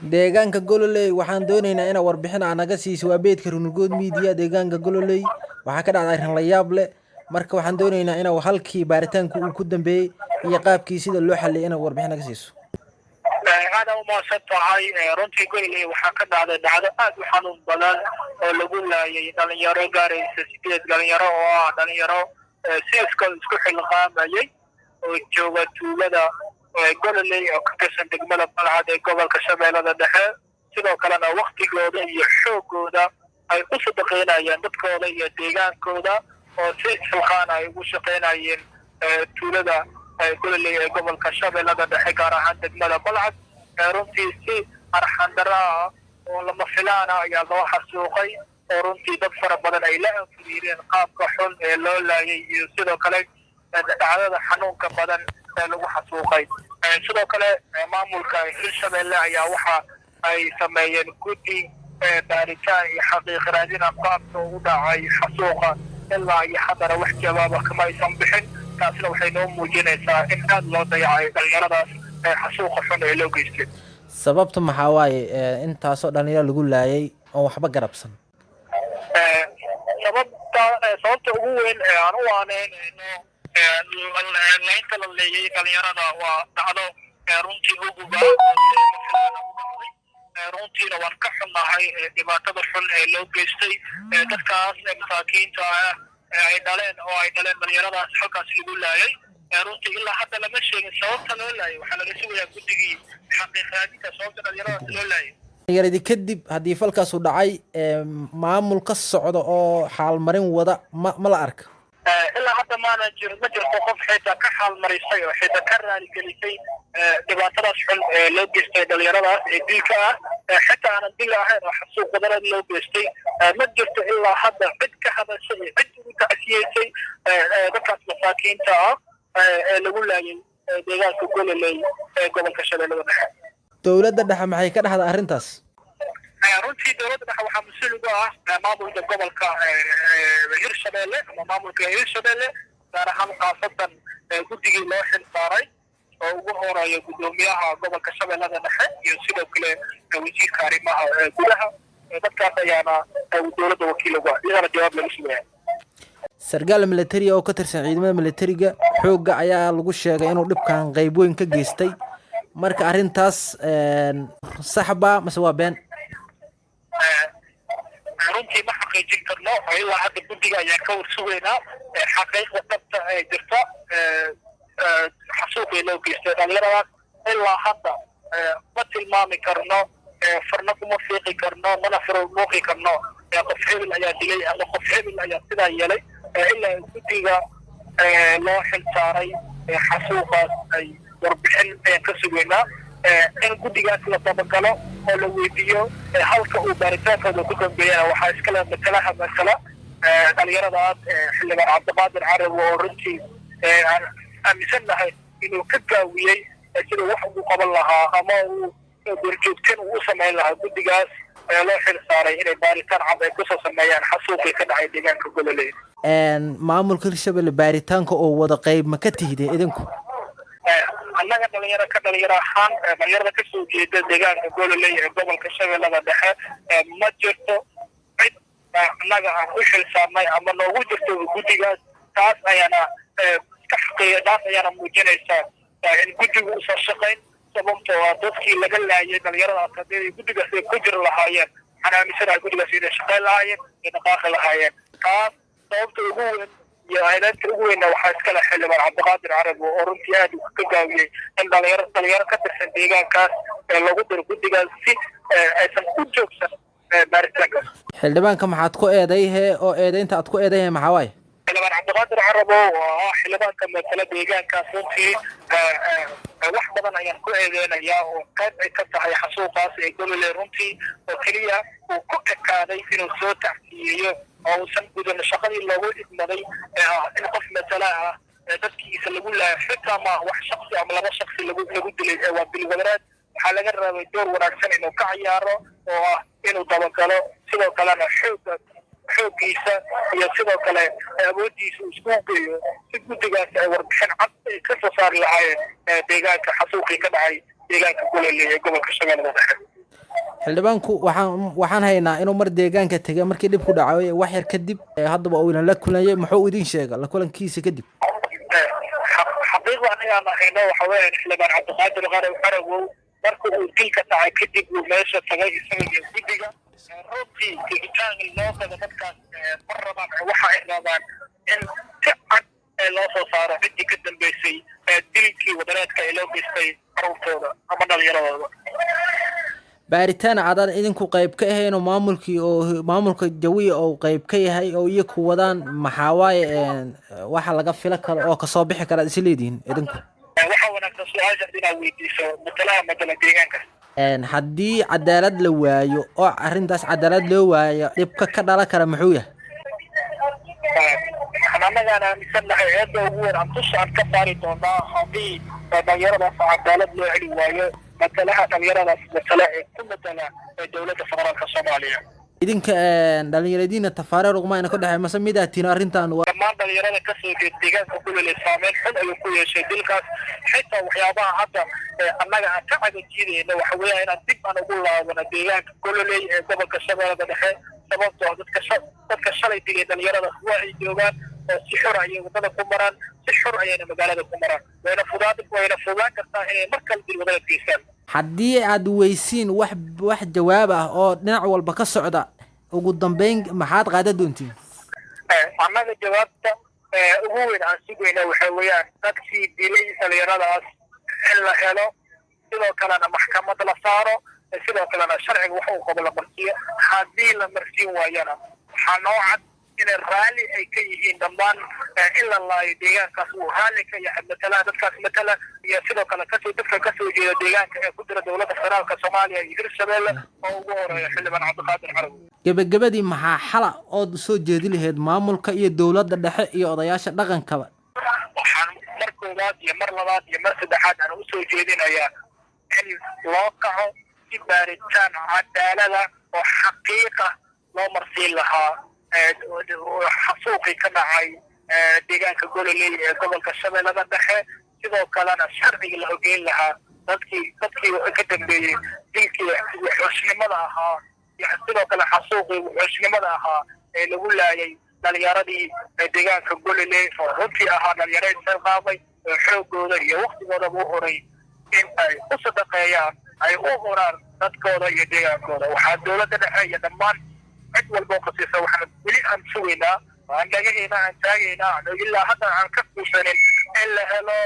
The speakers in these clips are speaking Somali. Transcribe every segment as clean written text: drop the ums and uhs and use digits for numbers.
Deegaanka Gololey waxaan doonaynaa inaad warbixin aa naga siiso. Waa beedka Runugood Media. Deegaanka Gololey waxaa ka dhacday arrin la yaab leh. Marka waxaan doonaynaa inuu halkii baaritaanku uu ku dambeeyey iyo qaabkii sida loo xaliyay inaad warbixin naga siiso. Aad u mahadsan tahay. Runtii Gololey waxaa ka dhacday dhacdo aad u xanuun badan oo lagu laayay dhalinyaro gaaraysa 8 dhalinyaro oo ah dhalinyaro si isku xilqaamayay oo jooga tuulada Gololey oo ka tirsan degmada Balcad ee gobolka Shabeellada Dhexe, sidoo kalena waktigooda iyo xoogooda ay u sadaqeynayeen dadkooda iyo deegaankooda oo si isxilqaan ay ugu shaqeynayeen tuulada Gololey ee gobolka Shabeellada Dhexe, gaar ahaan degmada Balcad. Runtii si arxandara ah oo lama filaana ayaa loo xasuuqay, oo runtii dad fara badan ay la anfuriireen qaabka xun ee loo laayay iyo sidoo kale dhacdada xanuunka badan ee lagu xasuuqay. Sidoo kale maamulka Hirshabelle ayaa waxa ay sameeyeen guddi baaritaan iyo xaqiiq raadina qaabka ugu dhacay xasuuqa. Ilaa iyo haddana wax jawaaba kama aysan bixin. Taasna waxay noo muujinaysaa in aad loo dayacay dhalinyaradaas xasuuqa xun ee loo geystay. Sababta maxaa waaye intaasoo dhalinyaro lagu laayay oon waxba garabsan? Sababta ugu weyn ee aan u aaneynayno laynta la leeyay dhalinyarada waa dhacdo runtii uguba oo si lama filaana u dhacday. Runtiina waan ka xunnahay dhibaatada xun ee loo geystay dadkaas masaakiinta ah ee ay dhaleen oo ay dhaleen dhalinyaradaas halkaas lagu laayay. Runtii ilaa hadda lama sheegin sababta loo laayay. Waxaa laga sugayaa guddigii xaqiiq raadinta sababta dhalinyaradaas loo laayay. Dhalinyaradii kadib haddii falkaasu dhacay, maamul ka socda oo xaalmarin wada ma la arka? Ilaa hadda maana jir, ma jirto qof xitaa ka xaalmarisay oo xitaa ka raaligelisay dhibaatadaas xun ee loo geystay dhalinyaradaas ee dilka ah, xitaa aanan dil ahayn oo xasuuq wadareed loo geystay. Ma jirto ilaa hadda cid ka hadashay iyo cid ugu tacsiyeysay dadkaas masaakiinta ah ee lagu laayay deegaanka Gololey ee gobolka Shabeellada Dhexe. Dowladda dhexe maxay ka dhahda arrintaas? Runtii dowladda dhexe waxaa mas-uul uga ah maamulka gobolka Hirshabelle ama maamulka Hirshabelle, gaar ahaan khaasatan guddigii loo xil saaray oo ugu horeeya guddoomiyaha gobolka Shabeellada Dhexe iyo sidoo kale wasiirka arrimaha gudaha. Dadkaas ayaana dowladda wakiil uga ah, iyagana jawaab laga sugaya. Sarkaal military oo ka tirsan ciidamada militariga xoogga ayaa lagu sheegay inuu dhibkan qayb weyn ka geystay. Marka arrintaas sax ba mase waa been? Runtii ma xaqiijin karno ilaa hadda. Guddiga ayaan ka warsugaynaa xaqiiqda dhabta ee jirta xasuuqii loo geystay dhalinyaradaas. Ilaa hadda ma tilmaami karno, farna kuma fiiqi karno, mana furmuuqi karno qof hebel ayaa dilay ama qof hebel ayaa sidaa yeelay, ilaa guddiga loo xil saaray xasuuqaas ay warbixin ayaan ka sugaynaa. In guddigaas la dabagalo oo la weydiiyo halka uu baaritaankooda ku dambeeyana waxaa iskale matalaha matala dhalinyaradaas, xildhibaan Cabdiqaadir Carab, oo runtii aan aaminsan nahay inuu ka gaawiyey siduu wax ugu qaban lahaa ama uu gorjoogteen uu u samayn lahaa guddigaas loo xil saaray inay baaritaan cad ay kusoo sameeyaan xasuuqii ka dhacay deegaanka Gololey. Maamulka Hirshabelle baaritaanka oo wada qayb ma ka tihdeen idinku? Annaga dhalinyaro ka dhalinyaro ahaan, dhalinyarada kasoo jeeda deegaanka Gololey ee gobolka Shabeellada Dhexe, ma jirto cid annaga aan u xil saarnay ama noogu jirto guddigaas. Taas ayaana iska xaqiiya, taas ayaana muujinaysa in guddigu uusan shaqayn, sababtoo ah dadkii laga laayay dhalinyaradaas haddii guddigaas ay ku jiri lahaayeen, waxaan aaminsanahay guddigaas inay shaqayn lahaayeen, ay dhaqaaqi lahaayeen. Taas sababta ugu weyn iyo eedeynta ugu weynna waxaa iskale xildhibaan Cabdiqaadir Carab, oo runtii aad uu ka gaawiyey in dhalinyaro ka tirsan deegaankaas ee lagu diro guddigaas si aysan u joogsan baaritaankaas. Xildhibaanka maxaad ku eedayhe oo eedeynta aad ku eedayhe maxaa waaye? Xildhibaan Cabdiqaadir Carabo oo ah xildhibaanka matala deegaankaas, runtii wax badan ayaan ku eedeynayaa oo qayb ay ka tahay xasuuqaas ee Gololey. Runtii oo keliya uu ku ekaaday inuu soo tacsiyeeyo oo uusan gudan shaqadii loogu idmaday ee ah in qof matala ah dadkiisa lagu laayo. Xitaa ma wax shaksi ama laba shaksi lagu dilay ee waa dilwadareed. Waxaa laga rabay door wanaagsan inuu ka ciyaaro oo ah inuu dabagalo, sidoo kalena xooggiisa iyo sidoo kale awooddiisa uu isku geeyo si guddigaas ay warbixin cad ay ka soo saari lahaayeen deegaanka xasuuqii ka dhacay deegaanka Gololey ee gobolka Shabeellada Dhexe. Xildhibaanku waxaan haynaa inuu mar deegaanka tegay markii dhib ku dhacay wax yar kadib, haddaba uu la kulanyay. Muxuu idin sheega la kulankiisa kadib? Xaqiiqda anagaan hayno waxa weeyaan Xildhibaan Cabdiqaadir Qarow Xaragow marka uu dilka dhacay kadib uu meesha tagay isaga iyo guddiga. Runtii tegitaan loo gado dadkaas ma rabaan, waxa ay rabaan in si cad ee loo soo saaro ciddii ka dambeysay dilkii wadareedka ee loo geystay caruurtooda ama dhalinyaradooda. Baaritaan cadaan idinku qayb ka ahayn oo maamulkii oo maamulka jawiya oo qayb ka yahay oo iyaku wadaan, maxaa waaye waxa laga fila karo oo kasoo bixi kara is leedihiin idinku? Waxaa wanaagsan su-aashaas inaad weydiiso matalaha matala deegaanka. Haddii cadaalad la waayo oo arrintaas cadaalad loo waayo, dhibka ka dhalan kara muxuu yahay? Waxaan annagaan aaminsannahay eedda ugu weyn aan dusha aan ka saari doonaa haddii dhalinyaradaas cadaalad loo heli waayo matalaha dhalinyaradaas matala ee ku matala ee dowladda federaalka Soomaaliya. Idinka dhalinyaradiina tafaareer ugma ina ka dhexey mase midaa tihin arrintan waa? Dhammaan dhalinyarada kasoo jeed deegaanka Kulele saameyn xun ayuu ku yeeshay dilkaas. Xitaa waxyaabaha hadda annaga aan ka cagajiidayna waxa weeyaan inaan dib aan ugu laabano deegaanka Gololey ee gobolka Shabeellada Dhexe, sababtoo dadka shalay dilay dhalinyarada waa ay joogaan oo si xor ayay waddada ku maraan, si xor ayayna magaalada ku maraan, wayna fudaan kartaa inay mar kale dil wadada geystaan. Haddii aad weysiin wax jawaab ah oo dhinac walba ka socda, ugu dambeyn maxaad qaadan doontiin? Annaga jawaabta ugu weyn aan sugayna waxa weeyaan dadkii dilay dhalinyaradaas in la helo, sidoo kalena maxkamad la saaro, sidoo kalena sharciga wax uu qabo la marsiiyo. Haddii la marsiin waayana, waxaa noo cad inay raalli ay ka yihiin dhammaan in la laayo deegaankaas uu raalli ka yahay matalaha dadkaas matala iyo sidoo kale kasoo dadka kasoo jeeda deegaanka ee ku jira dowladda federaalka Soomaaliya iyo Hirshabeelle oo ugu horeeya Xildhibaan Cabdiqaadir Carabi. Gebagabadii, maxaa xala ood soo jeedi lahayd maamulka iyo dowladda dhexe iyo odayaasha dhaqankaba? Waxaan mar koowaad iyo mar labaad iyo mar saddexaad aan usoo jeedinayaa in loo kaco si baaritaan cadaalada oo xaqiiqa loo marsiin lahaa xasuuqii ka dhacay deegaanka Gololey ee gobolka Shabeellada Dhexe, sidoo kalena sharciga la hogeyn lahaa dadkii ka dambeeyey dilkii wuxuushnimada ahaa iyo sidoo kale xasuuqii wuxuushnimada ahaa ee lagu laayay dhalinyaradii deegaanka Gololey oo runtii ahaa dhalinyaro isxilqaamay oo xoogooda iyo waktigoodaba u horay in ay u sadaqeeyaan, ay u horaan dadkooda iyo deegaankooda. Waxaa dowladda dhexe iyo dhammaan cid walba oo khasiisa waxaan weli aan sugaynaa, aan dhagaheena aan taagaynaa, ilaa hadda aan ka quusanin in la helo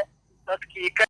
dadkii ka